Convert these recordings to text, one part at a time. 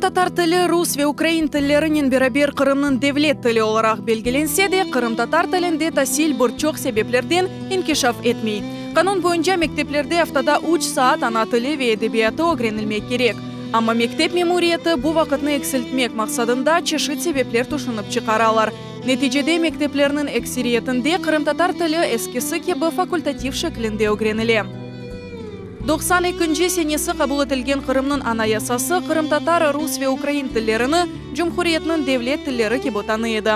Qırımtatar tili rus ve ukrain tillerinen beraber Qırımnıñ devlet tili olaraq belgilense de, qırımtatar tilinde tasil bir çoq sebeplerden inkişaf etmey. Qanun boyunca mekteplerde aftada üç saat ana tili ve edebiyatı ögrenilmek kerek. Amma mektep memuriyeti bu vaqıtnı eksiltmek maqsadında çeşit sebepler tüşünip çıqaralar. Neticede mekteplerniñ ekseriyetinde qırımtatar tili eskisi kibi fakultativ şeklinde ögrenile. Doqsan ekinci senesi qabul etilgen Qırımnıñ Anayasası qırımtatar, rus ve ukrain tillerini cumhuriyetniñ devlet tilleri kibi tanıy edi.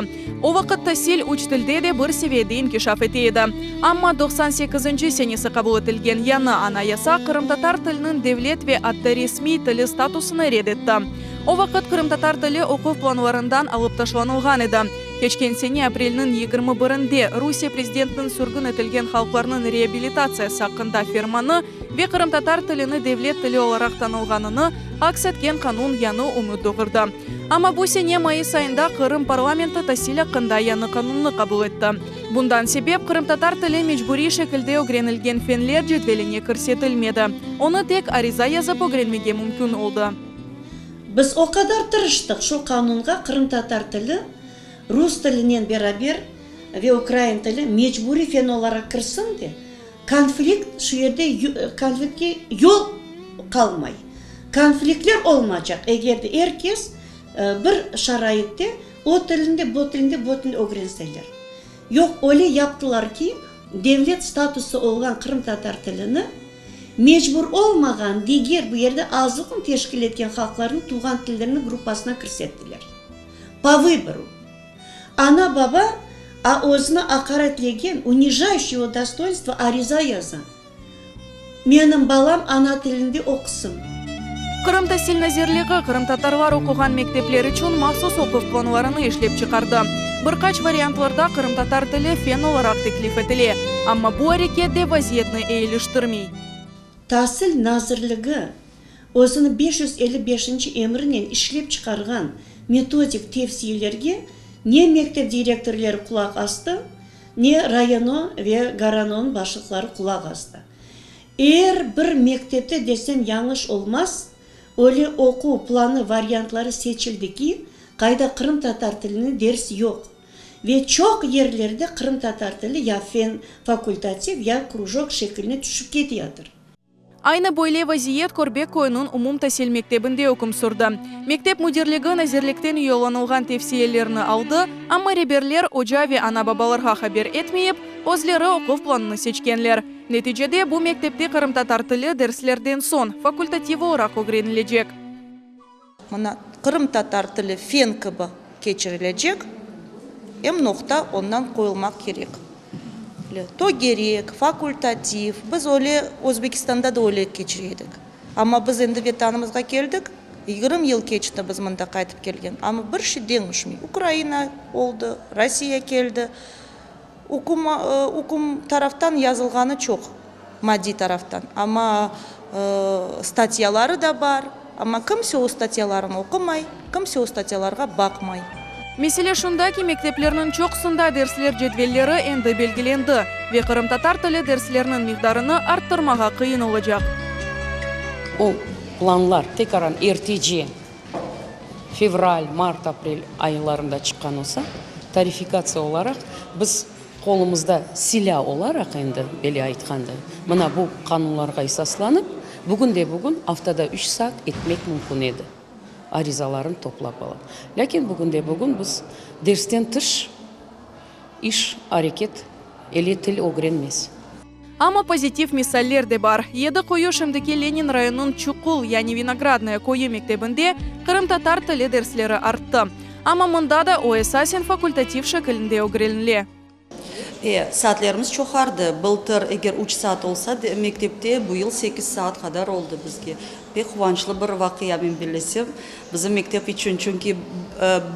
O vaqıt tasil üç tilde de bir seviyede inkişaf ete edi. Amma doqsan sekizinci senesi qabul etilgen yañı Anayasa qırımtatar tiliniñ devlet ve atta resmiy tili statusını red etti. O vaqıt qırımtatar tili oquv planlarından alıp taşlanılğan edi. Keçken sene aprelniñ 21-inde Rusiye prezidentiniñ sürgün etilgen halqlarnıñ reabilitatsiyası aqqında fermanı ve qırımtatar tilini devlet tili olaraq tanılğanını aks etken qanun yañı ümüt doğurdı. Amma bu sene mayıs ayında Qırım parlamenti tasil aqqında yañı qanunnı qabul etti. Bundan sebep qırımtatar tili mecburiy şekilde ögrenilgen fenler cedveline kirsetilmedi. Onı tek ariza yazıp ögrenmege mümkün oldı. Biz o qadar tırıştıq şu qanunğa qırımtatar tili rus tilinen beraber ve ukrain tili mecburiy fen olaraq kirsin de, konflikt şu yerde konfliktke yol qalmay. Konfliktler olmacaq, eger de er kes bir şaraitte o tilini de, bu tilini de, bu tilini ögrenseler. Yoq, öyle yaptılar ki, devlet statusı olğan qırımtatar tilini mecbur olmağan diger bu yerde azlıqnı teşkil etken halqlarnıñ tuvğan tilleriniñ gruppasına kirsettiler. Po vıboru. Ana-baba a özüni aqaretlegen, unijaющий его dostoinstvo, ariza yaza. Menim balam ana tilinde oqusın. Qırım tasil nazirligi qırımtatarlar oquğan mektepler içün mahsus oquv planlarını işlep çıqardı. Bir qaç variantlarda qırımtatar tili fen olaraq teklif etile, amma bu areket de vaziyetni eyiliştirmey. Tasil nazirligi özüni 555-nci emrinen işlep çıqarğan metodik tevsiyelerge ne mektep direktorları qulaq astı, ne rayono ve gorononıñ başlıqları qulaq astı. Er bir mektepte desem yañlış olmaz, öyle oquv planı variantları seçildi ki, qayda qırımtatar tilini ders yoq. Ve çoq yerlerde qırımtatar tili ya fen fakultativ, ya krujok şekline tüşip ketiyatır. Aynı böyle vaziyet Körbek köyüniñ umumtasil mektebinde üküm sürdi. Mektep müdirligi nazirlikten yollanılğan tevsiyelerni aldı, amma reberler oca ve ana-babalarğa haber etmeyip, özleri oquv planını seçkenler. Neticede bu mektepte qırımtatar tili derslerden soñ fakultativ olaraq ögrenilecek. Mına, qırımtatar tili fen kibi keçirilecek, em noqta ondan qoyulmaq kerek. Tögerek, fakultativ, biz öyle Özbekistanda da öyle keçire edik. Amma biz endi Vetanımızğa keldik, 20 yıl keçti biz mında qaytıp kelgen, amma bir şey deñişmey. Ukraina oldı, Rossiya keldi, üküm, üküm taraftan yazılğanı çoq, maddiy taraftan, amma statyaları da bar, amma kimse o statyalarını oqumay, kimse o statyalarğa baqmay. Mesele şunda ki, mekteplerniñ çoqusında dersler cedvelleri endi belgilendi ve qırımtatar tili dersleriniñ miqdarını arttırmağa qıyın olacaq. O planlar tekaran ertece, fevral, mart, aprel aylarında çıqqan olsa, tarifikatsiya olaraq biz qolumızda silâ olaraq endi, böyle aytqanda, mına bu qanunlarğa esaslanıp, bugün de bugün aftada üç saat etmek mümkün edi, arizalarını toplap alıp. Lâkin bugün de bugün biz dersten tış iş, areket ile til ögrenmez. Amma pozitiv misaller de bar. Yedi Quyu şimdiki Lenin rayonınıñ Çuqul, yani Vinogradnoye köyü mektebinde qırımtatar tili dersleri arttı. Amma mında da o esasen fakultativ şekilinde ögrenile. E, saatlerimiz çoğardı. Bıltır eger üç saat olsa, mektepte, bu yıl sekiz saat qadar oldı bizge. Pek quvançlı bir vaqia, men bellesem, bizim mektep içün, çünki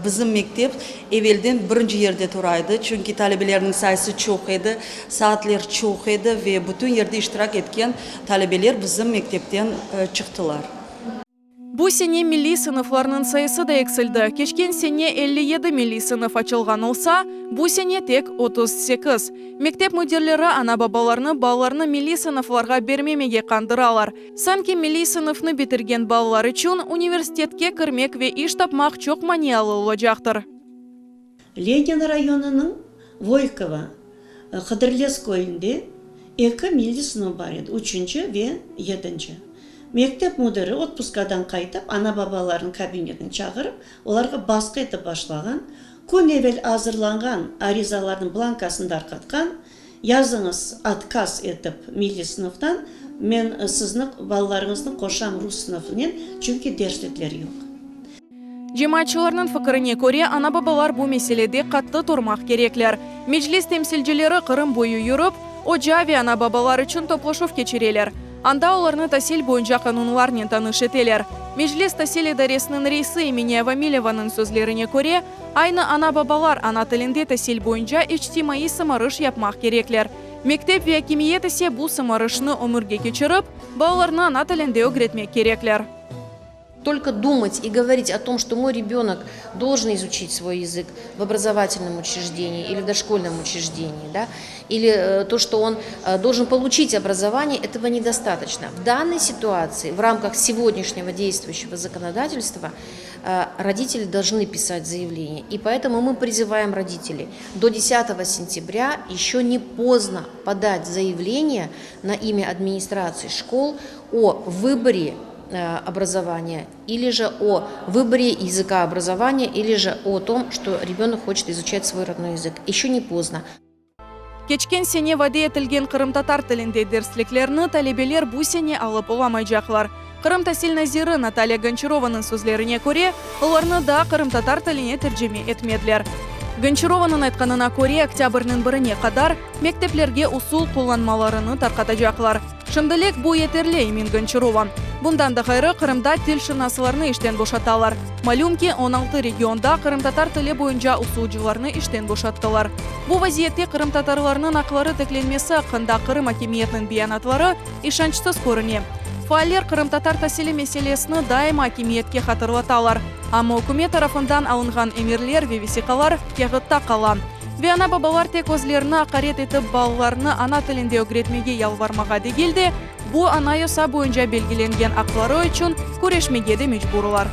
bizim mektep evelden birinci yerde tura edi, çünki talebelerniñ sayısı çoq edi, saatler çoq edi ve bütün yerde iştirak etken talebeler bizim mektepten çıqtılar. Bu sene milliy sınıflarnıñ sayısı da eksildi. Keçken sene 57 milliy sınıf açılğan olsa, bu sene tek 38. Mektep müdirleri ana-babalarnı balalarnı milliy sınıflarğa bermemege qandıralar. Sanki milliy sınıfnı bitirgen balalar içün universitetke kirmek ve iş tapmaq çoq manialı olacaqtır. Lenin rayonınıñ Voykovo, Hıdırlez köyünde eki milliy sınıf bar edi, üçünci ve yedinci. Mektep müdiri otpuskadan qaytıp, ana-babalarnıñ kabinetine çağırıp, olarğa basqı etip başlağan, kün evel azırlanğan arizalarnıñ blankasını darqatqan, Yazıñız, otkaz etip milliy sınıftan, men sizni, balalarıñıznı qoşam rus sınıfınen, çünki derslikler yoq. Cemaatçılarnıñ fikirine köre, ana-babalar bu meselede qattı turmaq kerekler. Meclis temsilcileri Qırım boyu yürip, oca ve ana-babalar içün toplaşuv keçireler. Anda olarnı tasil boyunca qanunlarnen tanış eteler. Meclis tasil idaresiniñ reisi Emine Avamilevanıñ sözlerine köre, aynı ana-babalar ana tilinde tasil boyunca içtimaiy sımarış yapmaq kerekler. Mektep ve akimiyet ise bu sımarışnı ömürge keçirip, balalarnı ana tilinde ögretmek kerekler. Только думать и говорить о том, что мой ребенок должен изучить свой язык в образовательном учреждении или в дошкольном учреждении, да, или э, то, что он э, должен получить образование, этого недостаточно. В данной ситуации, в рамках сегодняшнего действующего законодательства, э, родители должны писать заявление. И поэтому мы призываем родителей до 10 сентября еще не поздно подать заявление на имя администрации школ о выборе образования или же о выборе языка образования, или же о том, что ребенок хочет изучать свой родной язык. Еще не поздно. Keçken sene vade etilgen qırımtatar tilinde dersliklerni talebeler bu sene alıp olamaycaqlar. Qırım tasil naziri Natalya Gonçarovanıñ sözlerine köre, olarnı daa qırımtatar tiline tercime etmediler. Gonçarovanıñ aytqanına köre, oktâbrniñ birine qadar mekteplerge usul qullanmalarını tarqatacaqlar. Şimdilik bu yeterli, emin Gonçarova. Bundan da ğayrı, Qırımda tilşınaslarnı işten boşatalar. Malüm ki, 16 regionda qırımtatar tili boyunca usulcılarnı işten boşattılar. Bu vaziyette qırımtatarlarnıñ aqları tiklenmesi aqqında Qırım akimiyetiniñ beyanatları işançsız körüne. Faaller qırımtatar tasili meselesini daima akimiyetke hatırlatalar. Amma ükümet tarafından alınğan emirler ve vesiqalar kâğıtta qala. Ve ana-babalar tek özlerini aqaret etip balalarını ana tilinde ögretmege yalvarmağa degil de, bu Anayasa boyunca belgilengen aqları içün küreşmege de mecburlar.